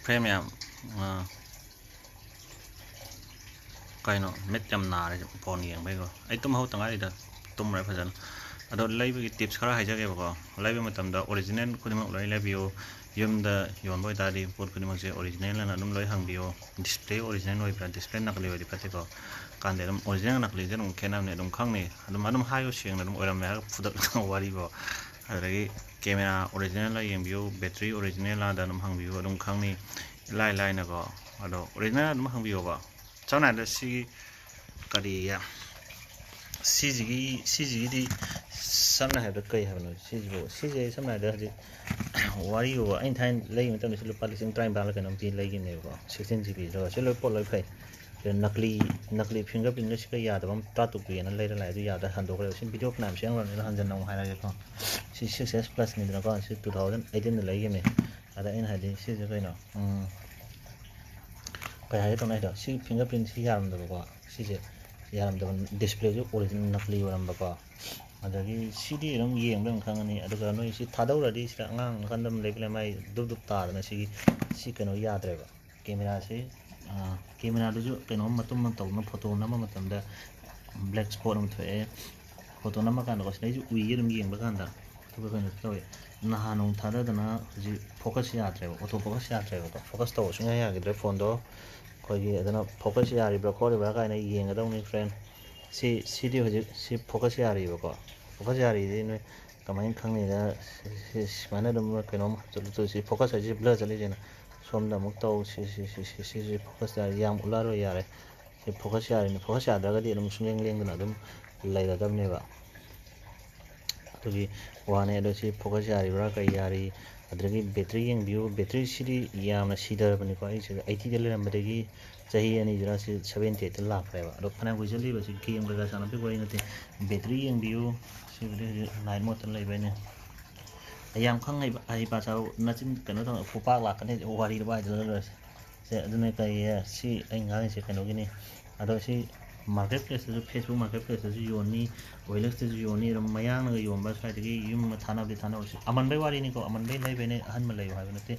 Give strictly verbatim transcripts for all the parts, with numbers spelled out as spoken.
Friend ꯃꯌꯥꯝ, ꯀꯩꯅꯣ, ꯃꯤꯠ ꯌꯥꯝ ꯅꯥꯔꯦ ꯐꯣꯟ ꯌꯦꯡꯕꯩꯀꯣ꯫ ꯑꯩ ꯇꯨꯝ ꯍꯧꯒꯠꯇ ꯉꯥꯏꯔꯤꯗ, ꯇꯨꯝꯃꯨꯔꯦ ꯐꯖꯅ꯫ ꯑꯗꯣ ꯂꯩꯕꯒꯤ ꯇꯤꯞꯁ ꯈꯔ ꯍꯥꯏꯖꯒꯦꯕꯀꯣ꯫ ꯂꯩꯕ ꯃꯇꯝꯗ ꯑꯣꯔꯤꯖꯤꯅꯦꯜ ꯈꯨꯗꯤꯡꯃꯛ ꯂꯣꯏ ꯂꯩꯕꯤꯌꯨ꯫ ꯌꯨꯝꯗ ꯌꯣꯟꯕ ꯑꯣꯏꯇꯥꯔꯗꯤ ꯄꯣꯠ ꯈꯨꯗꯤꯡꯃꯛꯁꯦ ꯑꯣꯔꯤꯖꯤꯅꯦꯜ ꯑꯅ ꯑꯗꯨꯝ ꯂꯣꯏ ꯍꯪꯕꯤꯌꯨ꯫ ꯗꯤꯁꯄ꯭ꯂꯦ ꯑꯣꯔꯤꯖꯤꯅꯦꯜ ꯑꯣꯏꯕ꯭ꯔꯥ, ꯗꯤꯁꯄ꯭ꯂꯦ ꯅꯀꯂꯤ ꯑꯣꯏꯔꯗꯤ ꯐꯠꯇꯦꯀꯣ꯫ ꯀꯥꯟꯗꯦ ꯑꯗꯨꯝ ꯑꯣꯔꯤꯖꯤꯅꯦꯜ ꯅꯀꯂꯤꯁꯦ ꯑꯗꯨꯝ ꯈꯦꯠꯅꯕꯅꯦ, ꯑꯗꯨꯝ ꯈꯪꯅꯤ꯫ ꯑꯗꯨꯝ ꯑꯗꯨꯝ ꯍꯥꯏꯌꯨ ꯁꯦꯡꯅ, ꯑꯗꯨꯝ ꯑꯣꯏꯔꯝꯃꯦ ꯍꯥꯏꯔꯒ ꯐꯨꯗꯠꯂꯒ ꯋꯥꯔꯤꯀꯣ꯫ ꯑꯗꯨꯗꯒꯤ ꯀꯦꯃꯦꯔꯥ ꯑꯣꯔꯤꯖꯤꯅꯦꯜꯂ ꯌꯦꯡꯕꯤꯌꯨ, ꯕꯦꯇ꯭ꯔꯤ ꯑꯣꯔꯤꯖꯤꯅꯦꯜꯂꯗ ꯑꯗꯨꯝ ꯍꯪꯕꯤꯌꯨ, ꯑꯗꯨꯝ ꯈꯪꯅꯤ ꯏꯂꯥꯏ ꯂꯥꯏꯅꯀꯣ꯫ ꯑꯗꯣ ꯑꯣꯔꯤꯖꯤꯅꯦꯜ ꯑꯗꯨꯝ ꯍꯪꯕꯤꯌꯣꯕ꯫ ꯆꯞ ꯃꯥꯟꯅꯗ ꯁꯤꯒꯤ ꯀꯔꯤ ꯁꯤꯁꯤꯒꯤ ꯁꯤꯁꯤꯒꯤꯗꯤ ꯁꯝꯅ ꯍꯥꯏꯔꯕꯗ ꯀꯩ ꯍꯥꯏꯕꯅꯣ ꯁꯤꯁꯤꯕꯨ? ꯁꯤꯁꯦ ꯁꯝꯅ ꯍꯥꯏꯔꯕꯗ ꯍꯧꯖꯤꯛ ꯋꯥꯔꯤꯕꯨ ꯑꯩꯅ ꯊꯥꯏꯅ ꯂꯩꯕ ꯃꯇꯝꯗ ꯁꯤ ꯂꯨꯄꯥ ꯂꯤꯁꯤꯡ ꯇꯔꯥꯅꯤꯄꯥꯜꯂ ꯀꯩꯅꯣꯝ ꯄꯤ ꯂꯩꯈꯤꯕꯅꯦꯕꯀꯣ, ꯁꯤꯛꯁꯇꯤꯟ ꯖꯤ ꯕꯤꯗꯣ꯫ ꯁꯤ ꯂꯣꯏ ꯄꯣꯠ ꯂꯣꯏ ꯐꯩ꯫ ꯑꯗ ꯅꯀꯂꯤ ꯅꯀꯂꯤ ꯐꯤꯡꯒꯔ ꯄ꯭ꯔꯤꯟꯒ ꯁꯤꯒ ꯌꯥꯗꯕ ꯑꯃ ꯇꯔꯥ ꯇꯨꯛ ꯄꯤꯑꯅ ꯂꯩꯔ ꯂꯥꯛꯑꯦ, ꯑꯗꯨ ꯌꯥꯗ꯭ꯔꯦ, ꯍꯟꯗꯣꯛꯈ꯭ꯔꯦ꯫ ꯁꯤ ꯚꯤꯗꯤꯑꯣ ꯐꯅꯌꯥꯝ ꯁꯦꯝꯈ꯭ꯔꯕꯅꯤꯅ ꯍꯟꯖꯟꯅ ꯑꯃꯨꯛ ꯍꯥꯏꯔꯒꯦꯀꯣ꯫ ꯁꯤ ꯁꯤꯛꯁ ꯑꯦꯁ ꯄ꯭ꯂꯁꯅꯤꯗꯅꯀꯣ, ꯁꯤ ꯇꯨ ꯊꯥꯎꯖꯟ ꯑꯩꯠꯇꯤꯟꯗ ꯂꯩꯈꯤꯕꯅꯦ꯫ ꯑꯗ ꯑꯩꯅ ꯍꯥꯏꯗꯤ ꯁꯤꯁꯦ ꯀꯩꯅꯣ, ꯎꯝ, ꯀꯩ ꯍꯥꯏꯒꯦ ꯇꯧꯅꯣ ꯍꯥꯏꯗꯣ, ꯁꯤ ꯐꯤꯡꯒꯔ ꯄ꯭ꯔꯤꯟ ꯁꯤ ꯌꯥꯔꯝꯗꯕꯀꯣ, ꯁꯤꯁꯦ ꯌꯥꯔꯝꯗꯕ, ꯗꯤꯁꯄ꯭ꯂꯦꯁꯨ ꯑꯣꯔꯤꯖꯤꯅꯦꯜ ꯅꯀꯂꯤ ꯑꯣꯏꯔꯝꯕꯀꯣ꯫ ꯑꯗꯒꯤ ꯁꯤꯗꯤ ꯑꯗꯨꯝ ꯌꯦꯡꯕꯗ ꯑꯗꯨꯝ ꯈꯪꯉꯅꯤ꯫ ꯑꯗꯨꯒ ꯅꯣꯏ ꯁꯤ ꯊꯥꯗꯧꯔꯗꯤ ꯁꯤꯗ ꯑꯉꯥꯡ ꯅꯥꯀꯟꯗ ꯑꯃ ꯂꯩꯕ ꯂꯩ, ꯃꯥꯏ ꯗꯨꯞ ꯗꯨꯞ ꯇꯥꯗꯅ ꯁꯤꯒꯤ, ꯁꯤ ꯀꯩꯅꯣ ꯌꯥꯗ꯭ꯔꯦꯕ꯫ ꯀꯦꯃꯦꯔꯥꯁꯤ, ꯀꯦꯃꯦꯔꯥꯗꯨꯁꯨ ꯀꯩꯅꯣꯝ ꯃꯇꯨꯝ ꯑꯃ ꯇꯧꯗꯅ ꯐꯣꯇꯣ ꯅꯝꯕ ꯃꯇꯝꯗ ꯕ꯭ꯂꯦꯛ ꯁ꯭ꯄꯣꯠ ꯑꯃ ꯊꯣꯛꯑꯦ꯫ ꯐꯣꯇꯣ ꯅꯝꯃꯀꯥꯟꯗꯀꯣ, ꯁꯤꯗꯩꯁꯨ ꯎꯏꯌꯦ ꯑꯗꯨꯝ ꯌꯦꯡꯕ ꯀꯥꯟꯗ꯫ ꯑꯗꯨꯒ ꯀꯩꯅꯣ ꯇꯧꯋꯦ, ꯅꯍꯥꯟ ꯅꯣꯡ ꯊꯥꯗꯗꯅ ꯍꯧꯖꯤꯛ ꯐꯣꯀꯁ ꯌꯥꯗ꯭ꯔꯦꯕ, ꯑꯣꯇꯣ ꯐꯣꯀꯁ ꯌꯥꯗ꯭ꯔꯦꯕꯀꯣ꯫ ꯐꯣꯀꯁ ꯇꯧꯕ ꯁꯨꯡꯌꯥ ꯌꯥꯈꯤꯗ꯭ꯔꯦ ꯐꯣꯟꯗꯣ꯫ ꯑꯩꯈꯣꯏꯒꯤ ꯑꯗꯨꯅ ꯐꯣꯀꯁ ꯌꯥꯔꯤꯕ꯭ꯔꯥ ꯈꯣꯠꯂꯤꯕ꯭ꯔꯥ ꯀꯥꯏꯅ ꯌꯦꯡꯒꯗꯧꯅꯤ ꯐ꯭ꯔꯦꯟ꯫ ꯁꯤ, ꯁꯤꯗꯤ ꯍꯧꯖꯤꯛ ꯁꯤ ꯐꯣꯀꯁ ꯌꯥꯔꯤꯕꯀꯣ꯫ ꯐꯣꯀꯁ ꯌꯥꯔꯤꯗꯤ ꯅꯣꯏ ꯀꯃꯥꯏꯅ ꯈꯪꯅꯤꯗ? ꯁꯤ, ꯁꯤ ꯁꯨꯃꯥꯏꯅ ꯑꯗꯨꯝ ꯀꯩꯅꯣꯝ ꯆꯠꯂꯨ, ꯁꯤ ꯐꯣꯀꯁ ꯍꯥꯏꯁꯤ ꯕ꯭ꯂꯔ ꯆꯠꯂꯤꯁꯤꯅ꯫ ꯁꯣꯝꯗ ꯑꯃꯨꯛ ꯇꯧ, ꯁꯤ, ꯁꯤ, ꯁꯤ, ꯁꯤ, ꯁꯤ, ꯁꯤ ꯐꯣꯀꯁ ꯌꯥꯔꯤ, ꯌꯥꯝ ꯎꯠꯂꯔꯣꯏ, ꯌꯥꯔꯦ꯫ ꯁꯤ ꯐꯣꯀꯁ ꯌꯥꯔꯤꯅꯤ꯫ ꯐꯣꯀꯁ ꯌꯥꯗ꯭ꯔꯒꯗꯤ ꯑꯗꯨꯝ ꯁꯨꯡꯂꯦꯡ ꯂꯦꯡꯗꯅ ꯑꯗꯨꯝ ꯂꯩꯔꯗꯕꯅꯦꯕ꯫ ꯑꯗꯨꯒꯤ ꯋꯥꯅꯦ꯫ ꯑꯗꯣ ꯁꯤ ꯐꯣꯀꯁ ꯌꯥꯔꯤꯕ꯭ꯔꯥ ꯀꯩ ꯌꯥꯔꯤ? ꯑꯗꯨꯗꯒꯤ ꯕꯦꯇ꯭ꯔꯤ ꯌꯦꯡꯕꯤꯌꯨ꯫ ꯕꯦꯇ꯭ꯔꯤꯁꯤꯗꯤ ꯌꯥꯝꯅ ꯁꯤꯊꯔꯕꯅꯤꯀꯣ꯫ ꯑꯩꯁꯤꯗ ꯑꯩꯠꯇꯤꯗ ꯂꯩꯔꯝꯕꯗꯒꯤ ꯆꯍꯤ ꯑꯅꯤꯁꯤꯗ ꯁꯤ ꯁꯚꯦꯟꯇꯤ ꯑꯩꯠꯇ ꯂꯥꯛꯈ꯭ꯔꯦꯕ꯫ ꯑꯗꯣ ꯐꯅꯌꯥꯝ ꯀꯨꯏꯁꯜꯂꯤꯕꯁꯤ ꯒꯦꯝ ꯀꯩꯀꯥ ꯁꯥꯟꯅꯕꯒꯤ ꯋꯥꯔꯤ ꯅꯠꯇꯦ꯫ ꯕꯦꯇ꯭ꯔꯤ ꯌꯦꯡꯕꯤꯌꯨ꯫ ꯁꯤꯕꯨꯗꯤ ꯍꯧꯖꯤꯛ ꯅꯥꯏꯠ ꯃꯣꯠꯇ ꯂꯩꯕꯩꯅꯦ꯫ ꯌꯥꯝ ꯈꯪ ꯍꯩꯕ, ꯍꯩꯄꯥ ꯁꯥꯕ ꯅꯆꯤꯟ ꯀꯩꯅꯣ ꯇꯧ, ꯈꯨꯄꯥꯛ ꯂꯥꯛꯀꯅꯤ ꯋꯥꯔꯤꯗꯣ ꯍꯥꯏꯗꯣ ꯂꯣꯏꯔꯦ꯫ ꯁꯦ, ꯑꯗꯨꯅꯦ ꯀꯩ, ꯁꯤ ꯑꯩ ꯉꯥꯡꯉꯤꯁꯦ ꯀꯩꯅꯣꯒꯤꯅꯤ꯫ ꯑꯗꯣ ꯁꯤ ꯃꯥꯔꯀꯦꯠ ꯄ꯭ꯂꯦꯁꯇꯁꯨ, ꯐꯦꯁꯕꯨꯛ ꯃꯥꯔꯀꯦꯠ ꯄ꯭ꯂꯦꯁꯇꯁꯨ ꯌꯣꯟꯅꯤ, ꯑꯣꯏꯂꯦꯛꯁꯇꯁꯨ ꯌꯣꯟꯅꯤ, ꯑꯗꯨꯝ ꯃꯌꯥꯡꯅꯒ ꯌꯣꯟꯕ ꯁ꯭ꯋꯥꯏꯗꯒꯤ ꯌꯨꯝ ꯑꯃ ꯊꯥꯅꯕꯗꯤ ꯊꯥꯅꯔꯨꯁꯤ꯫ ꯑꯃꯟꯕꯩ ꯋꯥꯔꯤꯅꯤꯀꯣ, ꯑꯃꯟꯕꯩ ꯂꯩꯕꯩꯅꯦ, ꯑꯍꯟꯕ ꯂꯩꯌꯨ ꯍꯥꯏꯕ ꯅꯠꯇꯦ꯫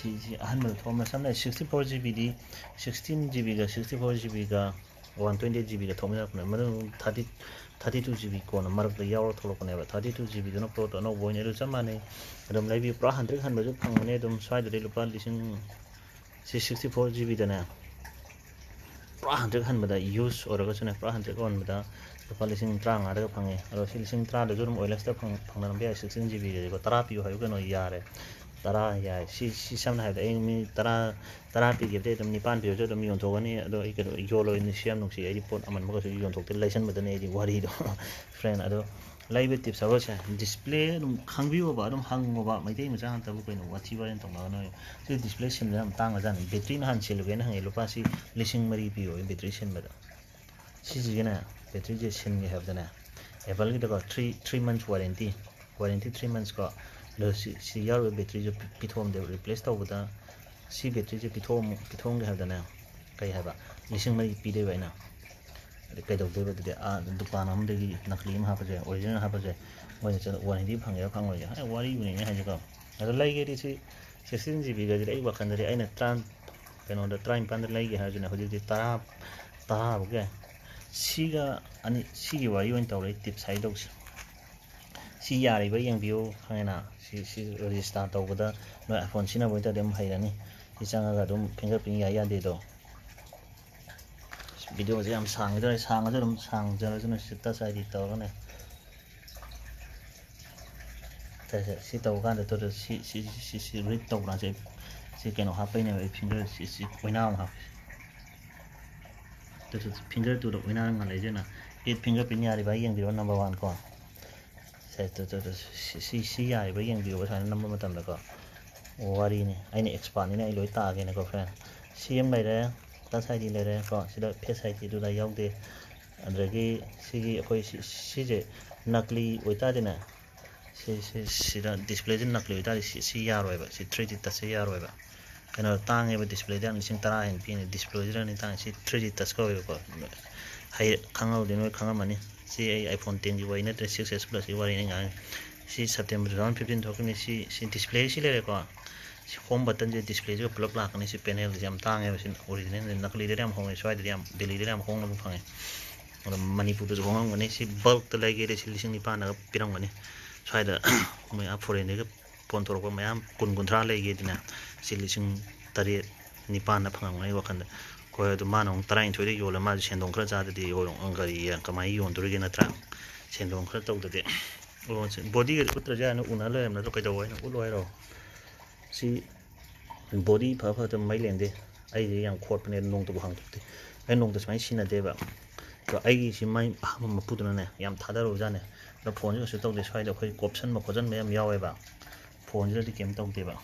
ꯁꯤ ꯑꯍꯟꯕꯗ ꯊꯣꯛꯑꯝꯃꯦ꯫ ꯁꯝꯅ ꯍꯥꯏ sixty four GB ꯗꯤ, sixteen GB ꯒ sixty four GB ꯒ one twenty eight GB ꯒ ꯊꯣꯛꯃꯤꯟꯅꯔꯛꯄꯅꯦ꯫ ꯃꯗꯨ thirty, thirty two GB ꯀꯣꯟꯅ ꯃꯔꯛꯇ ꯌꯥꯎꯔ ꯊꯣꯛꯂꯛꯄꯅꯦꯕ꯫ Thirty two GB ꯗꯨꯅ ꯄꯣꯠꯇꯣ ꯑꯅꯧꯕ ꯑꯣꯏꯅ ꯑꯗꯨ ꯆꯞ ꯃꯥꯟꯅꯩ꯫ ꯑꯗꯨꯝ ꯂꯩꯕꯤꯌꯨ꯫ ꯄꯨꯔꯥ ꯍꯟꯗ꯭ꯔꯦꯠ ꯍꯟꯕꯁꯨ ꯐꯪꯕꯅꯦ꯫ ꯑꯗꯨꯝ ꯁ꯭ꯋꯥꯏꯗꯗꯤ ꯂꯨꯄꯥ ꯂꯤꯁꯤꯡ, ꯁꯤ sixty four GB ꯗꯅꯦ, ꯄꯨꯔꯥ ꯍꯟꯗ꯭ꯔꯦꯠ ꯍꯟꯕꯗ, ꯌꯨꯁ ꯑꯣꯏꯔꯒꯁꯨꯅꯦ, ꯄꯨꯔꯥ ꯍꯟꯗ꯭ꯔꯦꯠ ꯑꯣꯟꯕꯗ ꯂꯨꯄꯥ ꯂꯤꯁꯤꯡ ꯇꯔꯥꯃꯉꯥꯗꯒ ꯐꯪꯉꯦ꯫ ꯑꯗꯣ ꯁꯤ ꯂꯤꯁꯤꯡ ꯇꯔꯥꯗꯁꯨ ꯑꯗꯨꯝ ꯑꯣꯏꯂꯦꯛꯁꯇ ꯐꯪ-, ꯐꯪꯅꯔꯝꯕ ꯌꯥꯏ꯫ Sixteen GB ꯒꯁꯦꯀꯣ, ꯇꯔꯥ ꯄꯤꯌꯨ ꯍꯥꯏꯌꯨ ꯀꯩꯅꯣ, ꯌꯥꯔꯦ꯫ ꯇꯔꯥ ꯌꯥꯏ꯫ ꯁꯤ, ꯁꯤ ꯁꯝꯅ ꯍꯥꯏꯔꯕꯗ ꯑꯩ ꯃꯤ ꯇꯔꯥ, ꯇꯔꯥ ꯄꯤꯒꯦꯗꯤ ꯑꯗꯨꯝ ꯅꯤꯄꯥꯟ ꯄꯤꯔꯁꯨ ꯑꯗꯨꯝ ꯌꯣꯟꯊꯣꯛꯀꯅꯤ꯫ ꯑꯗꯣ ꯑꯩ ꯀꯩꯅꯣ ꯌꯣꯜꯂꯣꯏ, ꯅꯨꯡꯁꯤ ꯌꯥꯝ ꯅꯨꯡꯁꯤ꯫ ꯑꯩꯗꯤ ꯄꯣꯠ ꯑꯃꯟꯕꯒꯁꯨ ꯌꯣꯟꯊꯣꯛꯇꯦ, ꯂꯩꯁꯟꯕꯗꯅꯦ ꯑꯩꯗꯤ ꯋꯥꯔꯤꯗꯣ꯫ Friend, ꯑꯗꯣ ꯂꯩꯕ ꯇꯤꯞꯁ ꯍꯥꯏꯕꯁꯦ, ꯗꯤꯁꯄ꯭ꯂꯦ ꯑꯗꯨꯝ ꯈꯪꯕꯤꯌꯣꯕ, ꯑꯗꯨꯝ ꯍꯪꯉꯣꯕ꯫ ꯃꯩꯇꯩ ꯃꯆꯥ ꯉꯥꯛꯇꯕꯨ ꯀꯩꯅꯣ ꯋꯥꯊꯤ ꯋꯥꯔꯦꯝ ꯇꯧꯅꯒꯅꯣ꯫ ꯁꯤ ꯗꯤꯁꯄ꯭ꯂꯦ ꯁꯤꯟꯕ ꯌꯥꯝ ꯇꯥꯡꯉꯖꯥꯠꯅꯤ꯫ ꯕꯦꯇ꯭ꯔꯤꯅ ꯍꯥꯟꯅ ꯁꯤꯜꯂꯨꯒꯦꯅ ꯍꯪꯉꯦ, ꯂꯨꯄꯥ ꯁꯤ ꯂꯤꯁꯤꯡ ꯃꯔꯤ ꯄꯤꯌꯣ battery ꯁꯤꯟꯕꯗ꯫ ꯁꯤꯁꯤꯒꯤꯅꯦ, ꯕꯦꯇ꯭ꯔꯤꯁꯦ ꯁꯤꯟꯒꯦ ꯍꯥꯏꯕꯗꯅꯦ, ꯑꯦꯄꯜꯒꯤꯗꯀꯣ, three, three months warranty, warranty three months ꯀꯣ꯫ ꯑꯗꯣ ꯁꯤ, ꯁꯤ ꯌꯥꯎꯔꯤꯕ ꯕꯦꯇ꯭ꯔꯤꯁꯦ ꯄꯤ-, ꯄꯤꯊꯣꯛꯑꯝꯗꯦꯕ꯫ ꯔꯤꯄ꯭ꯂꯦꯁ ꯇꯧꯕꯗ ꯁꯤ ꯕꯦꯇ꯭ꯔꯤꯁꯦ ꯄꯤꯊꯣꯛꯑꯝ-, ꯄꯤꯊꯣꯛꯑꯝꯒꯦ ꯍꯥꯏꯕꯗꯅꯦ, ꯀꯩ ꯍꯥꯏꯕ, ꯂꯤꯁꯤꯡ ꯃꯔꯤ ꯄꯤꯗꯣꯏꯕ ꯑꯩꯅ꯫ ꯑꯗꯩ ꯀꯩꯗꯧꯗꯣꯏꯕ ꯑꯗꯨꯗꯤ? ꯑꯥ, ꯗꯨꯀꯥꯟ ꯑꯃꯗꯒꯤ ꯅꯀꯂꯤ ꯑꯃ ꯍꯥꯞꯄꯁꯦ, ꯑꯣꯔꯤꯖꯤꯅꯦꯜ ꯍꯥꯞꯄꯁꯦ, ꯃꯣꯏꯅ ꯆꯠꯂ ꯋꯥꯔꯦꯟꯇꯤ ꯐꯪꯒꯦꯔꯥ ꯐꯪꯉꯣꯏꯒꯦꯔꯥ? ꯑꯦ, ꯋꯥꯔꯤꯕꯨꯅꯤꯅꯦ ꯍꯥꯏꯁꯦꯀꯣ꯫ ꯑꯗꯣ ꯂꯩꯒꯦꯗꯤ ꯁꯤ sixteen GB ꯒꯁꯤꯗꯤ ꯑꯩ ꯋꯥꯈꯜꯗꯗꯤ, ꯑꯩꯅ ꯇꯔꯥ, ꯀꯩꯅꯣꯗ, ꯇꯔꯥꯅꯤꯄꯥꯟꯗ ꯂꯩꯒꯦ ꯍꯥꯏꯔꯁꯨꯅꯦ, ꯍꯧꯖꯤꯛꯇꯤ ꯇꯔꯥ, ꯇꯔꯥ ꯐꯥꯎꯒꯤ ꯌꯥꯏ꯫ ꯁꯤꯒ ꯑꯅꯤ, ꯁꯤꯒꯤ ꯋꯥꯔꯤ ꯑꯣꯏꯅ ꯇꯧꯔꯦ, ꯇꯤꯞꯁ ꯍꯥꯏꯗꯧꯁꯦ꯫ ꯁꯤ ꯌꯥꯔꯤꯕ ꯌꯦꯡꯕꯤꯌꯨ, ꯈꯪꯉꯦꯅ? ꯁꯤ, ꯁꯤ ꯔꯦꯖꯤꯁꯇꯥꯔ ꯇꯧꯕꯗ ꯅꯣꯏ iPhone ꯁꯤꯖꯤꯟꯅꯕ ꯑꯣꯏꯇꯥꯔꯗꯤ ꯑꯗꯨꯝ ꯍꯩꯔꯅꯤ꯫ ꯁꯤ ꯆꯪꯉꯒ ꯑꯗꯨꯝ ꯐꯤꯡꯒꯔ ꯄ꯭ꯔꯤꯟ ꯌꯥꯏ ꯌꯥꯗꯦꯗꯣ꯫ ꯚꯤꯗꯤꯑꯣꯁꯦ ꯌꯥꯝ ꯁꯥꯡꯒꯗꯧꯔꯦ, ꯁꯥꯡꯉꯁꯨ ꯑꯗꯨꯝ ꯁꯥꯡꯖꯔꯁꯅꯨ, ꯁꯤ ꯇꯁ ꯑꯥꯏ ꯗꯤ ꯇꯧꯔꯒꯅꯦ꯫ ꯁꯦ, ꯁꯦ, ꯁꯤ ꯇꯧꯕ ꯀꯥꯟꯗ ꯇꯨ, ꯇꯨ, ꯁꯤ, ꯁꯤ, ꯁꯤ, ꯁꯤ ꯔꯤꯗ ꯇꯧꯕ꯭ꯔꯥ? ꯁꯤ, ꯁꯤ ꯀꯩꯅꯣ ꯍꯥꯞꯄꯩꯅꯦꯕ, ꯑꯩ ꯐꯤꯡꯒꯔ, ꯁꯤ, ꯁꯤ ꯑꯣꯏꯅꯥ ꯑꯃ ꯍꯥꯞꯄꯦ꯫ ꯇꯨ, ꯇꯨ, ꯐꯤꯡꯒꯔ ꯇꯨꯗ ꯑꯣꯏꯅꯥ ꯉꯥꯜꯂꯛꯏꯁꯦ ꯌꯦꯡꯉꯣ꯫ ꯀꯦꯠ ꯐꯤꯡꯒꯔ ꯄ꯭ꯔꯤꯟ ꯌꯥꯔꯤꯕ ꯌꯦꯡꯕꯤꯔꯣ, ꯅꯝꯕꯔ ꯋꯥꯟ ꯀꯣ꯫ ꯁꯦ, ꯇꯨ, ꯇꯨ, ꯇꯨ, ꯁꯤ, ꯁꯤ, ꯁꯤ ꯌꯥꯔꯤꯕ ꯌꯦꯡꯕꯤꯌꯣꯕ, ꯁꯨꯃꯥꯏꯅ ꯅꯝꯕ ꯃꯇꯝꯗꯀꯣ꯫ ꯋꯥꯔꯤꯅꯤ, ꯑꯩꯅ ꯑꯦꯛꯁꯄꯥꯔꯠꯅꯤꯅ ꯑꯩ ꯂꯣꯏ ꯇꯥꯛꯑꯒꯦꯅꯦꯀꯣ, friend꯫ ꯁꯤ ꯑꯃ ꯂꯩꯔꯦ, ꯇꯁ ꯑꯥꯏ ꯗꯤ ꯂꯩꯔꯦ ꯀꯣ, ꯁꯤꯗ ꯐꯦꯁ ꯑꯥꯏ ꯗꯤ ꯑꯗꯨꯗ ꯌꯥꯎꯗꯦ꯫ ꯑꯗꯒꯤ ꯁꯤꯒꯤ ꯑꯩꯈꯣꯏ ꯁꯤ, ꯁꯤꯁꯦ ꯅꯀꯂꯤ ꯑꯣꯏꯇꯥꯔꯗꯤꯅꯦ, ꯁꯤ, ꯁꯤ, ꯁꯤꯗ ꯗꯤꯁꯄ꯭ꯂꯦꯁꯤ ꯅꯀꯂꯤ ꯑꯣꯏꯇꯥꯔꯗꯤ ꯁꯤ, ꯁꯤ ꯌꯥꯔꯣꯏꯕ, ꯁꯤ ꯊ꯭ꯔꯤ ꯗꯤ ꯇꯁꯁꯦ ꯌꯥꯔꯣꯏꯕ꯫ ꯀꯩꯅꯣ, ꯇꯥꯡꯉꯦꯕ, ꯗꯤꯁꯄ꯭ꯂꯦꯗ ꯌꯥꯝ ꯂꯤꯁꯤꯡ ꯇꯔꯥ ꯍꯦꯟꯅ ꯄꯤꯅꯤ, ꯗꯤꯁꯄ꯭ꯂꯦꯁꯤꯗꯅꯤ ꯇꯥꯡꯉꯤ꯫ ꯁꯤ ꯊ꯭ꯔꯤ ꯗꯤ ꯇꯁ ꯀꯧꯋꯦꯕꯀꯣ꯫ ꯍꯩ, ꯈꯪꯍꯧꯗꯦ, ꯅꯣꯏ ꯈꯪꯉꯝꯃꯅꯤ꯫ ꯁꯤ ꯑꯩ iPhone ten ꯒꯤ ꯋꯥꯔꯤ ꯅꯠꯇ꯭ꯔꯦ, six S Plus ꯀꯤ ꯋꯥꯔꯤꯅꯤ ꯉꯥꯡꯉꯤ꯫ ꯁꯤ September two thousand fifteen ꯊꯣꯛꯈꯤꯕꯅꯤ꯫ ꯁꯤ, ꯁꯤ ꯗꯤꯁꯄ꯭ꯂꯦ ꯁꯤ ꯂꯩꯔꯦꯀꯣ꯫ ꯍꯣꯝ ꯕꯇꯟꯁꯦ ꯗꯤꯁꯄ꯭ꯂꯦꯁꯤꯒ ꯄꯨꯂꯞ ꯂꯥꯛꯀꯅꯤ꯫ ꯁꯤ ꯄꯦꯅꯦꯜꯁꯦ ꯌꯥꯝ ꯇꯥꯡꯉꯦꯕ꯫ ꯁꯤ ꯑꯣꯔꯤꯖꯤꯅꯦꯜꯁꯦ, ꯅꯀꯂꯤꯗꯗꯤ ꯌꯥꯝ ꯍꯣꯡꯉꯦ, ꯁ꯭ꯋꯥꯏꯗꯗꯤ ꯌꯥꯝ, ꯗꯦꯜꯂꯤꯗꯗꯤ ꯌꯥꯝ ꯍꯣꯡꯅꯕ ꯐꯪꯉꯦ꯫ ꯑꯗꯣ ꯃꯅꯤꯄꯨꯔꯗꯁꯨ ꯍꯣꯡꯉꯝꯒꯅꯤ꯫ ꯁꯤ ꯕꯜꯛꯇ ꯂꯩꯒꯦꯗꯤ ꯁꯤ ꯂꯤꯁꯤꯡ ꯅꯤꯄꯥꯟꯗꯒ ꯄꯤꯔꯝꯒꯅꯤ꯫ ꯁ꯭ꯋꯥꯏꯗ ꯃꯣꯏ ꯑꯥ ꯐꯣꯔꯦꯟꯗꯒꯤ ꯐꯣꯟ ꯇꯧꯔꯛꯄ ꯃꯌꯥꯝ ꯀꯨꯟ ꯀꯨꯟꯊ꯭ꯔꯥ ꯂꯩꯒꯦꯗꯤꯅꯦ, ꯁꯤ ꯂꯤꯁꯤꯡ ꯇꯔꯦꯠ ꯅꯤꯄꯥꯟꯗ ꯐꯪꯉꯝꯒꯅꯤ ꯋꯥꯈꯟꯗ꯫ ꯍꯣꯏ, ꯑꯗꯨ ꯃꯥꯅ ꯑꯃꯨꯛ ꯇꯔꯥꯅꯤꯊꯣꯏꯗ ꯌꯣꯜꯂꯦ, ꯃꯥꯁꯨ ꯁꯦꯟꯗꯣꯡ ꯈꯔ ꯆꯥꯗꯗꯤ ꯌꯣꯜꯂꯣ-, ꯀꯔꯤ, ꯀꯃꯥꯏꯅ ꯌꯣꯟꯗꯣꯔꯤꯒꯦ ꯅꯠꯇ꯭ꯔꯥ? ꯁꯦꯟꯗꯣꯡ ꯈꯔ ꯇꯧꯗꯗꯤ꯫ ꯑꯣ, ꯁꯤ ꯕꯣꯗꯤꯒꯗꯤ ꯎꯠꯇ꯭ꯔꯁꯨ ꯌꯥꯅꯤ, ꯎꯅ ꯂꯩꯔꯕ ꯅꯠꯇ꯭ꯔꯣ? ꯀꯩꯗꯧꯕ ꯍꯥꯏꯅꯣ? ꯎꯠꯂꯣ ꯍꯥꯏꯔꯣ? ꯁꯤ ꯕꯣꯗꯤ ꯐ ꯐ ꯃꯩ ꯂꯦꯡꯗꯦ꯫ ꯑꯩꯁꯦ ꯌꯥꯝ ꯈꯣꯠꯄꯅꯦ, ꯅꯣꯡꯇꯕꯨ ꯍꯥꯡꯗꯣꯛꯇꯦ꯫ ꯑꯩ ꯅꯣꯡꯇ ꯁꯨꯃꯥꯏꯅ ꯁꯤꯖꯤꯟꯅꯗꯦꯕ꯫ ꯑꯗꯣ ꯑꯩꯒꯤ ꯁꯤ ꯃꯩ ꯑꯍꯥꯟꯕ ꯃꯄꯨꯗꯨꯅꯅꯦ ꯌꯥꯝ ꯊꯥꯗꯔꯨꯕꯖꯥꯠꯅꯦ꯫ ꯑꯗꯣ ꯐꯣꯟꯁꯦ ꯀꯩꯁꯨ ꯇꯧꯗꯦ꯫ ꯁ꯭ꯋꯥꯏꯗ ꯑꯩꯈꯣꯏ ꯀꯣꯞꯁꯟꯕ ꯈꯣꯠꯆꯟꯕ ꯌꯥꯝ ꯌꯥꯎꯋꯦꯕ꯫ ꯐꯣꯟꯁꯤꯗꯗꯤ ꯀꯩꯝ ꯇꯧꯗꯦꯕ꯫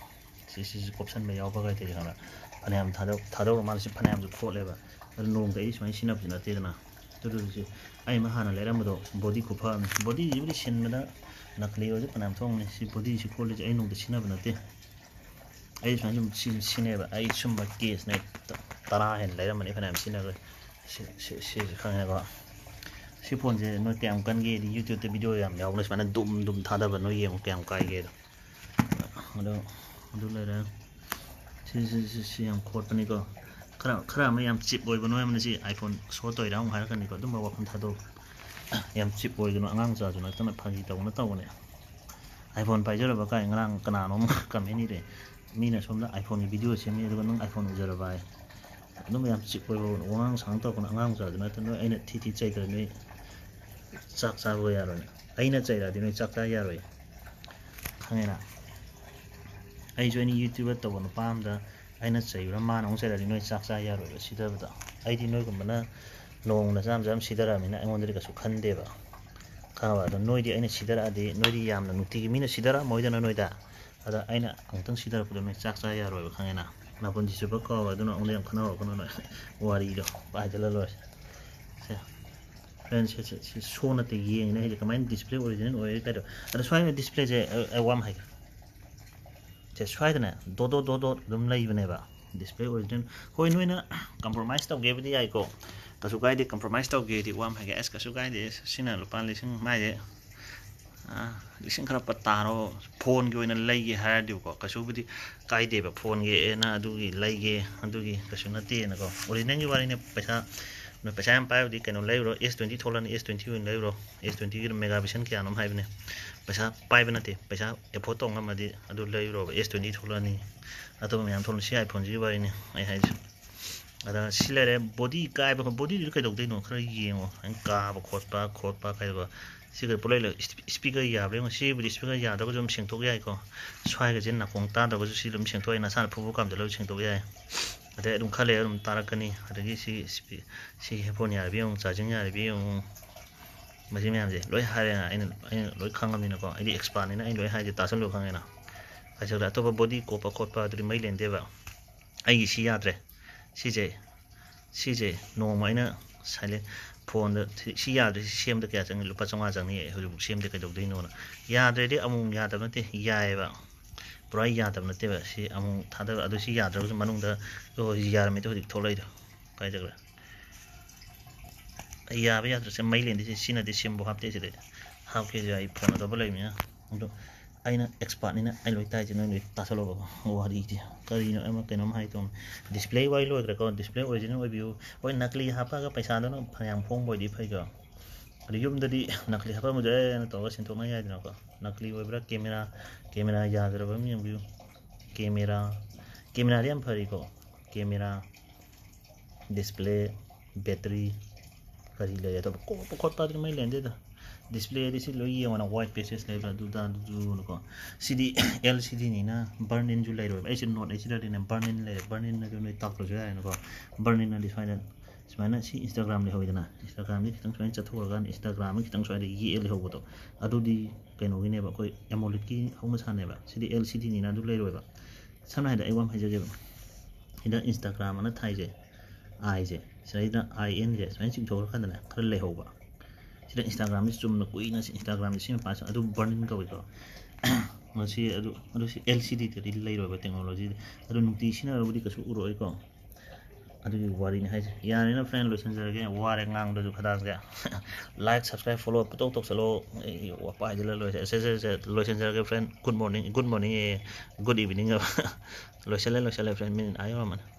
ꯁꯤ, ꯁꯤꯁꯤ ꯀꯣꯞꯁꯟꯕ ꯌꯥꯎꯕ ꯀꯥꯏ ꯇꯧꯔꯤꯁꯦ ꯈꯪꯕ꯭ꯔꯥ? ꯐꯅꯌꯥꯝ ꯊꯥꯗꯧ-, ꯊꯥꯗꯧꯔ ꯃꯥꯜꯂꯦ꯫ ꯁꯤ ꯐꯅꯌꯥꯝꯁꯨ ꯈꯣꯠꯂꯦꯕ꯫ ꯑꯗꯨ ꯅꯣꯡꯃꯗ ꯑꯩ ꯁꯨꯃꯥꯏꯅ ꯁꯤꯖꯤꯟꯅꯕꯁꯨ ꯅꯠꯇꯦꯗꯅ꯫ ꯑꯗꯨꯗꯨꯒꯤ ꯑꯩ ꯑꯃ ꯍꯥꯟꯅ ꯂꯩꯔꯝꯕꯗꯣ ꯕꯣꯗꯤ ꯈꯨꯐ ꯑꯃꯅꯤ꯫ ꯕꯣꯗꯤꯁꯤꯕꯨꯗꯤ ꯁꯤꯟꯕꯗ ꯅꯀꯂꯤ ꯑꯣꯏꯔꯁꯨ ꯐꯅꯌꯥꯝ ꯊꯣꯛꯑꯝꯒꯅꯤ꯫ ꯁꯤ ꯕꯣꯗꯤꯁꯤ ꯈꯣꯠꯂꯤꯁꯦ ꯑꯩ ꯅꯣꯡꯃꯗ ꯁꯤꯖꯤꯟꯅꯕ ꯅꯠꯇꯦ꯫ ꯑꯩ ꯁꯨꯃꯥꯏꯅ ꯁꯨꯝ ꯁꯤ-, ꯁꯤꯖꯤꯟꯅꯩꯌꯦꯕ꯫ ꯑꯩ ꯁꯨꯝꯕ ꯀꯦꯁꯅꯦ ꯇꯔꯥ ꯍꯦꯟꯅ ꯂꯩꯔꯝꯃꯅꯤ, ꯐꯅꯌꯥꯝ ꯁꯤꯖꯤꯟꯅꯈ꯭ꯔꯦ꯫ ꯁꯤ, ꯁꯤ, ꯁꯤꯁꯦ ꯈꯪꯉꯦꯀꯣ꯫ ꯁꯤ ꯐꯣꯟꯁꯦ ꯅꯣꯏ ꯀꯌꯥꯝ ꯀꯟꯒꯦꯗꯤ YouTube-ꯇ video ꯌꯥꯝ ꯌꯥꯎꯕꯅꯦ, ꯁꯨꯃꯥꯏꯅ ꯗꯨꯝ ꯗꯨꯝ ꯊꯥꯗꯕ, ꯅꯣꯏ ꯌꯦꯡꯉꯨ ꯀꯌꯥꯝ ꯀꯥꯏꯒꯦꯗꯣ꯫ ꯑꯗꯣ ꯑꯗꯨ ꯂꯩꯔꯦ꯫ ꯁꯤ, ꯁꯤ, ꯁꯤ, ꯁꯤ ꯌꯥꯝ ꯈꯣꯠꯄꯅꯤꯀꯣ꯫ ꯈꯔ, ꯈꯔ ꯑꯃ ꯌꯥꯝ cheap ꯑꯣꯏꯕ ꯅꯣꯏ ꯑꯃꯅ ꯁꯤ iPhone show ꯇꯧꯔꯤꯔꯥ ꯑꯃꯨꯛ ꯍꯥꯏꯔꯛꯀꯅꯤꯀꯣ꯫ ꯑꯗꯨꯝꯕ ꯋꯥꯈꯜ ꯊꯥꯗꯣꯛꯎ꯫ ꯌꯥꯝ cheap ꯑꯣꯏꯒꯅꯨ, ꯑꯉꯥꯡ ꯃꯆꯥꯁꯨ ꯅꯠꯇꯅ ꯐꯥꯒꯤ ꯇꯧꯅ ꯇꯧꯕꯅꯦ꯫ iPhone ꯄꯥꯏꯖꯔꯕ ꯀꯥꯏ ꯉꯔꯥꯡ ꯀꯅꯥꯅꯣꯝ comment ꯏꯔꯦ꯫ ꯃꯤꯅ ꯁꯣꯝꯗ iPhone-ꯒꯤ video ꯁꯦꯝꯃꯤ, ꯑꯗꯨꯒ ꯅꯪ iPhone ꯎꯖꯔꯕ ꯍꯥꯏ꯫ ꯑꯗꯨꯝꯕ ꯌꯥꯝ cheap ꯑꯣꯏꯕ ꯋꯥꯉꯥꯡ ꯁꯉꯥꯡ ꯇꯧꯔꯛꯀꯅꯨ꯫ ꯑꯉꯥꯡ ꯃꯆꯥꯗꯨ ꯅꯠꯇꯅ ꯅꯣꯏ ꯑꯩꯅ ꯊꯤ ꯊꯤ ꯆꯩꯗ꯭ꯔ ꯅꯣꯏ ꯆꯥꯛ ꯆꯥꯕ ꯌꯥꯔꯣꯏꯅꯦ꯫ ꯑꯩꯅ ꯆꯩꯔꯛꯑꯗꯤ ꯅꯣꯏ ꯆꯥꯛ ꯆꯥ ꯌꯥꯔꯣꯏ꯫ ꯈꯪꯉꯦꯅ? ꯑꯩꯁꯨ ꯑꯩꯅ YouTuber ꯇꯧꯕ ꯅꯨꯄꯥ ꯑꯝꯗ ꯑꯩꯅ ꯆꯩꯕ꯭ꯔꯥ ꯃꯥꯅ ꯑꯃꯨꯛ ꯆꯩꯔꯛꯑꯗꯤ ꯅꯣꯏ ꯆꯥꯛ ꯆꯥ ꯌꯥꯔꯣꯏꯕ ꯁꯤꯗꯕꯗ꯫ ꯑꯩꯗꯤ ꯅꯣꯏꯒꯨꯝꯕꯅ ꯅꯣꯡꯃ ꯃꯆꯥ ꯃꯆꯥ ꯑꯃ ꯁꯤꯗꯔꯛꯑꯃꯤꯅ ꯑꯩꯉꯣꯟꯗꯗꯤ ꯀꯩꯁꯨ ꯈꯟꯗꯦꯕ꯫ ꯈꯪꯉꯕ? ꯑꯗꯣ ꯅꯣꯏꯗꯤ ꯑꯩꯅ ꯁꯤꯗꯔꯛꯑꯗꯤ ꯅꯣꯏꯗꯤ ꯌꯥꯝꯅ ꯅꯨꯡꯇꯤꯒꯤ ꯃꯤꯅ ꯁꯤꯗꯔꯛꯑꯝꯃꯣꯏꯗꯅ ꯅꯣꯏꯗ꯫ ꯑꯗ ꯑꯩꯅ ꯑꯃꯨꯛꯇꯪ ꯁꯤꯗꯔꯛꯄꯗ ꯅꯣꯏ ꯆꯥꯛ ꯆꯥ ꯌꯥꯔꯣꯏꯕ, ꯈꯪꯉꯦꯅ? ꯅꯄꯨꯟꯁꯤ ꯆꯨꯞꯄ ꯀꯥꯎꯔꯣꯏ, ꯑꯗꯨꯅ ꯑꯩꯉꯣꯟꯗ ꯌꯥꯝ ꯈꯠꯅꯍꯧꯔꯛꯀꯅꯨ ꯅꯣꯏ꯫ ꯋꯥꯔꯤꯗꯣ ꯄꯥꯏꯗꯂ ꯂꯣꯏꯔꯦ꯫ ꯁꯦ꯫ Friends, ꯁꯤ, ꯁꯤ, ꯁꯤ show ꯅꯠꯇꯦ, ꯌꯦꯡꯉꯤꯅꯦ ꯍꯥꯏꯁꯦ꯫ ꯀꯃꯥꯏꯅ display original ꯑꯣꯏꯔꯦ ꯀꯥꯏꯗꯣ꯫ ꯑꯗꯣ ꯁ꯭ꯋꯥꯏ displayꯁꯦ, ꯑ, ꯑ, ꯋꯥ ꯑꯃ ꯍꯥꯏꯒꯦ꯫ ꯁꯦ, ꯁ꯭ꯋꯥꯏꯗꯅꯦ dot dot dot dot ꯑꯗꯨꯝ ꯂꯩꯕꯅꯦꯕ, display original꯫ ꯍꯣꯏ, ꯅꯣꯏꯅ compromise ꯇꯧꯒꯦꯕꯨꯗꯤ ꯌꯥꯏꯀꯣ, ꯀꯩꯁꯨ ꯀꯥꯏꯗꯦ, compromise ꯇꯧꯒꯦꯗꯤ꯫ ꯋꯥ ꯑꯃ ꯍꯥꯏꯒꯦ, ꯑꯁ, ꯀꯩꯁꯨ ꯀꯥꯏꯗꯦ, ꯁꯤꯅ ꯂꯨꯄꯥ ꯂꯤꯁꯤꯡ, ꯃꯥꯏꯁꯦ ꯂꯤꯁꯤꯡ ꯈꯔ ꯄ ꯇꯥꯔꯣ, ꯐꯣꯟꯒꯤ ꯑꯣꯏꯅ ꯂꯩꯒꯦ ꯍꯥꯏꯔꯗꯤꯕꯀꯣ, ꯀꯩꯁꯨꯕꯨꯗꯤ ꯀꯥꯏꯗꯦꯕ꯫ ꯐꯣꯟꯒꯤ ꯑꯦꯅ ꯑꯗꯨꯒꯤ ꯂꯩꯒꯦ, ꯑꯗꯨꯒꯤ ꯀꯩꯁꯨ ꯅꯠꯇꯦꯅꯀꯣ꯫ ꯑꯣꯔꯤꯖꯤꯅꯦꯜꯒꯤ ꯋꯥꯔꯤꯅꯦ꯫ ꯄꯩꯁꯥ, ꯅꯣꯏ ꯄꯩꯁꯥ ꯌꯥꯝ ꯄꯥꯏꯔꯕꯗꯤ ꯀꯩꯅꯣ ꯂꯩꯔꯨꯔꯣ, ꯑꯦꯁ ꯇ꯭ꯋꯦꯟꯇꯤ ꯊꯣꯛꯂꯛꯑꯅꯤ, ꯑꯦꯁ ꯇ꯭ꯋꯦꯟꯇꯤ ꯑꯣꯏꯅ ꯂꯩꯔꯨꯔꯣ꯫ ꯑꯦꯁ ꯇ꯭ꯋꯦꯟꯇꯤꯒꯤꯗꯣ ꯃꯦꯒꯥ ꯄꯤꯛꯁꯦꯜ ꯀꯌꯥꯅꯣꯝ ꯍꯥꯏꯕꯅꯦ꯫ ꯄꯩꯁꯥ ꯄꯥꯏꯕ ꯅꯠꯇꯦ, ꯄꯩꯁꯥ ꯑꯦꯐꯣꯔꯗ ꯇꯧ ꯉꯝꯃꯗꯤ ꯑꯗꯨ ꯂꯩꯔꯨꯔꯣꯕ꯫ ꯑꯦꯁ ꯇ꯭ꯋꯦꯟꯇꯤ ꯊꯣꯛꯂꯛꯑꯅꯤ, ꯑꯇꯣꯞꯄ ꯃꯌꯥꯝ ꯊꯣꯛꯂꯛꯑꯅꯤ꯫ ꯁꯤ ꯑꯥꯏꯐꯣꯟꯁꯤꯒꯤ ꯋꯥꯔꯤꯅꯤ ꯑꯩ ꯍꯥꯏꯁꯦ꯫ ꯑꯗ ꯁꯤ ꯂꯩꯔꯦ꯫ ꯕꯣꯗꯤ ꯀꯥꯏꯕ ꯈꯣꯠ-, ꯕꯣꯗꯤꯗꯨꯗꯤ ꯀꯩꯗꯧꯗꯣꯏꯅꯣ? ꯈꯔ ꯌꯦꯡꯉꯣ꯫ ꯑꯩꯅ ꯀꯥꯕ ꯈꯣꯠꯄ, ꯈꯣꯠꯄ ꯀꯩꯗꯧꯕ, ꯁꯤ ꯀꯩ ꯄꯣꯠꯂꯩ ꯂꯩ-, ꯏꯁꯄꯤ-, ꯏꯁꯄꯤꯀꯔ ꯌꯥꯕ꯭ꯔꯥ ꯌꯦꯡꯉꯣ꯫ ꯁꯤꯕꯨꯗꯤ ꯏꯁꯄꯤꯀꯔ ꯌꯥꯗ꯭ꯔꯒꯁꯨ ꯑꯗꯨꯝ ꯁꯦꯡꯗꯣꯛ ꯌꯥꯏꯀꯣ꯫ ꯁ꯭ꯋꯥꯏꯒꯁꯦ ꯅꯥꯀꯣꯡ ꯇꯥꯗꯕꯁꯨ ꯁꯤ ꯑꯗꯨꯝ ꯁꯦꯡꯗꯣꯛ ꯌꯥꯏ, ꯅꯁꯥꯅ ꯐꯨ ꯐꯨ ꯀꯥꯝꯖꯜꯂꯒ ꯁꯦꯡꯗꯣꯛ ꯌꯥꯏ꯫ ꯑꯗꯩ ꯑꯗꯨꯝ ꯈꯔ ꯂꯩꯔ ꯑꯗꯨꯝ ꯇꯥꯔꯛꯀꯅꯤ꯫ ꯑꯗꯒꯤ ꯁꯤ ꯏꯁꯄꯤ-, ꯁꯤ ꯍꯦꯠꯐꯣꯟ ꯌꯥꯔꯤꯕ ꯌꯦꯡꯉꯨ, ꯆꯥꯔꯖꯤꯡ ꯌꯥꯔꯤꯕ ꯌꯦꯡꯉꯨ꯫ ꯃꯁꯤ ꯃꯌꯥꯝꯁꯦ ꯂꯣꯏ ꯍꯥꯏꯔꯦꯅ, ꯑꯩꯅ, ꯑꯩꯅ ꯂꯣꯏ ꯈꯪꯉꯕꯅꯤꯅꯀꯣ꯫ ꯑꯩꯗꯤ ꯑꯦꯛꯁꯄꯥꯔꯠꯅꯤꯅ ꯑꯩꯅ ꯂꯣꯏ ꯍꯥꯏꯁꯦ ꯇꯥꯁꯜꯂꯨ ꯈꯪꯉꯦꯅ꯫ ꯍꯥꯏꯖꯔꯦ꯫ ꯑꯇꯣꯞꯄ ꯕꯣꯗꯤ ꯀꯣꯞꯄ ꯈꯣꯠꯄ ꯑꯗꯨꯗꯤ ꯃꯩ ꯂꯦꯟꯗꯦꯕ꯫ ꯑꯩꯒꯤ ꯁꯤ ꯌꯥꯗ꯭ꯔꯦ꯫ ꯁꯤꯁꯦ, ꯁꯤꯁꯦ ꯅꯣꯡꯃ ꯑꯩꯅ ꯁꯥꯏꯂꯦꯟ ꯐꯣꯟꯗ ꯁꯤ, ꯁꯤ ꯌꯥꯗ꯭ꯔꯦ, ꯁꯤ ꯁꯦꯝꯕꯗ ꯀꯌꯥ ꯆꯪꯉꯤ? ꯂꯨꯄꯥ ꯆꯥꯝꯃꯉꯥ ꯆꯪꯅꯤ, ꯑꯩ ꯍꯧꯖꯤꯛꯐꯥꯎ ꯁꯦꯝꯗꯦ, ꯀꯩꯗꯧꯗꯣꯏꯅꯣꯅ꯫ ꯌꯥꯗ꯭ꯔꯦꯗꯤ ꯑꯃꯨꯛ ꯌꯥꯗꯕ ꯅꯠꯇꯦ, ꯌꯥꯏꯑꯕ꯫ ꯄꯨꯔꯥ ꯌꯥꯗꯕ ꯅꯠꯇꯦꯕ꯫ ꯁꯤ ꯑꯃꯨꯛ ꯊꯥꯗꯕ, ꯑꯗꯨ ꯁꯤ ꯌꯥꯗ꯭ꯔꯒꯁꯨ ꯃꯅꯨꯡꯗ, ꯑꯣ, ꯁꯤ ꯌꯥꯔꯝꯃꯤꯗꯣ ꯍꯧꯖꯤꯛ ꯊꯣꯛꯂꯛꯏꯗꯣ꯫ ꯀꯥꯏ ꯆꯠꯈ꯭ꯔꯦ? ꯑꯩ ꯌꯥꯕ ꯌꯥꯗ꯭ꯔꯁꯦ ꯃꯩ ꯂꯦꯟꯗꯤꯁꯦ ꯁꯤꯅꯗꯤ ꯁꯦꯝꯕꯨ ꯍꯥꯞꯇꯦ ꯁꯤꯗꯤ꯫ ꯍꯥꯞꯀꯦꯁꯦ ꯑꯩ ꯐꯣꯟ ꯑꯇꯣꯞꯄ ꯂꯩꯕꯅꯤꯅ꯫ ꯑꯗꯣ ꯑꯩꯅ ꯑꯦꯛꯁꯄꯥꯔꯠꯅꯤꯅ ꯑꯩ ꯂꯣꯏ ꯇꯥꯏꯁꯦ, ꯅꯣꯏ ꯂꯣꯏ ꯇꯥꯁꯜꯂꯣꯕꯀꯣ꯫ ꯋꯥꯔꯤꯁꯦ ꯀꯔꯤꯅꯣ ꯑꯃ ꯀꯩꯅꯣꯝ ꯍꯥꯏ ꯇꯧꯅꯤ꯫ ꯗꯤꯁꯄ꯭ꯂꯦ ꯋꯥꯔꯤ ꯂꯣꯏꯈ꯭ꯔꯦꯀꯣ꯫ Display original ꯑꯣꯏꯕꯤꯌꯨ꯫ ꯍꯣꯏ, ꯅꯀꯂꯤ ꯍꯥꯞꯄꯒ ꯄꯩꯁꯥꯗꯨꯅ ꯐꯅꯌꯥꯝ ꯍꯣꯡꯕ ꯑꯣꯏꯗꯤ ꯐꯩꯀꯣ꯫ ꯑꯗꯨ ꯌꯨꯝꯗꯗꯤ ꯅꯀꯂꯤ ꯍꯥꯞꯄꯝꯕꯁꯦ ꯑꯩꯅ ꯇꯧꯔꯒ ꯁꯤꯟꯊꯣꯛꯅ ꯌꯥꯏꯗꯅꯀꯣ꯫ ꯅꯀꯂꯤ ꯑꯣꯏꯕ꯭ꯔꯥ, ꯀꯦꯃꯦꯔꯥ, ꯀꯦꯃꯦꯔꯥ ꯌꯥꯗ꯭ꯔꯕ ꯑꯃ ꯌꯦꯡꯕꯤꯌꯨ꯫ ꯀꯦꯃꯦꯔꯥ, ꯀꯦꯃꯦꯔꯥꯗꯤ ꯌꯥꯝ ꯐꯔꯤꯀꯣ꯫ ꯀꯦꯃꯦꯔꯥ, ꯗꯤꯁꯄ꯭ꯂꯦ, ꯕꯦꯇ꯭ꯔꯤ, ꯀꯔꯤ ꯂꯩꯔꯦ? ꯑꯇꯣꯞꯄ ꯀꯣꯞꯄ ꯈꯣꯠꯄ ꯑꯗꯨꯗꯤ ꯃꯩ ꯂꯦꯟꯗꯦꯗ꯫ ꯗꯤꯁꯄ꯭ꯂꯦꯗꯤ ꯁꯤ ꯂꯣꯏ ꯌꯦꯡꯉꯣꯅ, ꯋꯥꯏꯠ ꯄꯦꯆꯦꯁ ꯂꯩꯕ꯭ꯔꯥ, ꯑꯗꯨꯗ ꯑꯗꯨꯗꯨꯅꯀꯣ꯫ ꯁꯤꯗꯤ ꯑꯦꯜ ꯁꯤ ꯗꯤꯅꯤꯅ ꯕꯔꯟ ꯏꯟꯁꯨ ꯂꯩꯔꯣꯏꯕ꯫ ꯑꯩꯁꯦ ꯅꯣꯠ ꯑꯩꯠꯁꯤꯗꯗꯤꯅꯦ ꯕꯔꯟ ꯏꯟ ꯂꯩꯔꯦ꯫ ꯕꯔꯟ ꯏꯟ ꯑꯗꯨ ꯅꯣꯏ ꯇꯥꯛꯇ꯭ꯔꯁꯨ ꯌꯥꯏꯅꯀꯣ꯫ ꯕꯔꯟ ꯏꯟ ꯑꯗꯤ ꯁꯨꯃꯥꯏꯅ, ꯁꯨꯃꯥꯏꯅ ꯁꯤ ꯏꯟꯁꯇꯥꯒ꯭ꯔꯥꯝ ꯂꯩꯍꯧꯋꯤꯗꯅ, ꯏꯟꯁꯇꯥꯒ꯭ꯔꯥꯝꯁꯤ ꯈꯤꯇꯪ ꯁꯨꯃꯥꯏꯅ ꯆꯠꯊꯣꯛꯑꯀꯥꯟꯗ ꯏꯟꯁꯇꯥꯒ꯭ꯔꯥꯝꯁꯤ ꯈꯤꯇꯪ ꯁ꯭ꯋꯥꯏꯗ ꯌꯦꯛꯑ ꯂꯩꯍꯧꯕꯗꯣ, ꯑꯗꯨꯗꯤ ꯀꯩꯅꯣꯒꯤꯅꯦꯕ, ꯑꯩꯈꯣꯏ ꯑꯦꯃꯣꯂꯦꯠꯀꯤ ꯍꯧꯅ ꯁꯥꯅꯦꯕ꯫ ꯁꯤꯗꯤ ꯑꯦꯜ ꯁꯤ ꯗꯤꯅꯤꯅ ꯑꯗꯨ ꯂꯩꯔꯣꯏꯕ꯫ ꯁꯝꯅ ꯍꯥꯏꯔꯕꯗ ꯑꯩ ꯋꯥ ꯑꯃ ꯍꯥꯏꯖꯒꯦꯕ꯫ ꯁꯤꯗ ꯏꯟꯁꯇꯥꯒ꯭ꯔꯥꯝ ꯑꯅ ꯊꯥꯏꯁꯦ, ꯑꯥꯏꯁꯦ, ꯁꯤꯗꯩꯗ ꯑꯥꯏ ꯑꯦꯟꯁꯦ ꯁꯨꯃꯥꯏꯅ ꯆꯤꯡꯊꯣꯛꯈ꯭ꯔꯀꯥꯟꯗꯅꯦ ꯈꯔ ꯂꯩꯍꯧꯕ꯫ ꯁꯤꯗ ꯏꯟꯁꯇꯥꯒ꯭ꯔꯥꯝꯁꯤ ꯆꯨꯝꯅ ꯀꯨꯏꯅ ꯁꯤ ꯏꯟꯁꯇꯥꯒ꯭ꯔꯥꯝꯁꯤ ꯁꯤ ꯃꯄꯥꯁꯤ ꯑꯗꯨ ꯕꯔꯅꯤꯡ ꯀꯧꯏꯀꯣ꯫ ꯃꯁꯤ ꯑꯗꯨ, ꯑꯗꯨ ꯁꯤ ꯑꯦꯜ ꯁꯤ ꯗꯤꯗꯗꯤ ꯂꯩꯔꯣꯏꯕ ꯇꯦꯛꯅꯣꯂꯣꯖꯤꯗꯤ꯫ ꯑꯗꯨ ꯅꯨꯡꯇꯤ ꯁꯤꯖꯤꯟꯅꯔꯕꯨꯗꯤ ꯀꯩꯁꯨ ꯎꯔꯛꯑꯣꯏꯀꯣ꯫ ꯑꯗꯨꯒꯤ ꯋꯥꯔꯤꯅꯤ ꯍꯥꯏꯁꯦ꯫ ꯌꯥꯔꯦꯅ friend, ꯂꯣꯏꯁꯤꯟꯖꯔꯒꯦ, ꯋꯥꯔꯦ ꯉꯥꯡꯕꯗꯁꯨ ꯈꯗꯥꯡꯁꯦ꯫ Like, subscribe, follow ꯄꯨꯇꯧ ꯇꯧꯁꯜꯂꯣ꯫ ꯑꯩ ꯋꯥ ꯄꯥꯏꯗꯅ ꯂꯣꯏꯁꯦ꯫ ꯁꯦ, ꯁꯦ, ꯁꯦ, ꯂꯣꯏꯁꯤꯟꯖꯔꯒꯦ friend꯫ Good morning, good morning ꯑꯦ, good evening꯫ ꯂꯣꯏꯁꯜꯂꯦ, ꯂꯣꯏꯁꯜꯂꯦ friend, ꯃꯤꯅꯤꯠ ꯑꯥ ꯌꯧꯔꯝꯃꯅꯤ꯫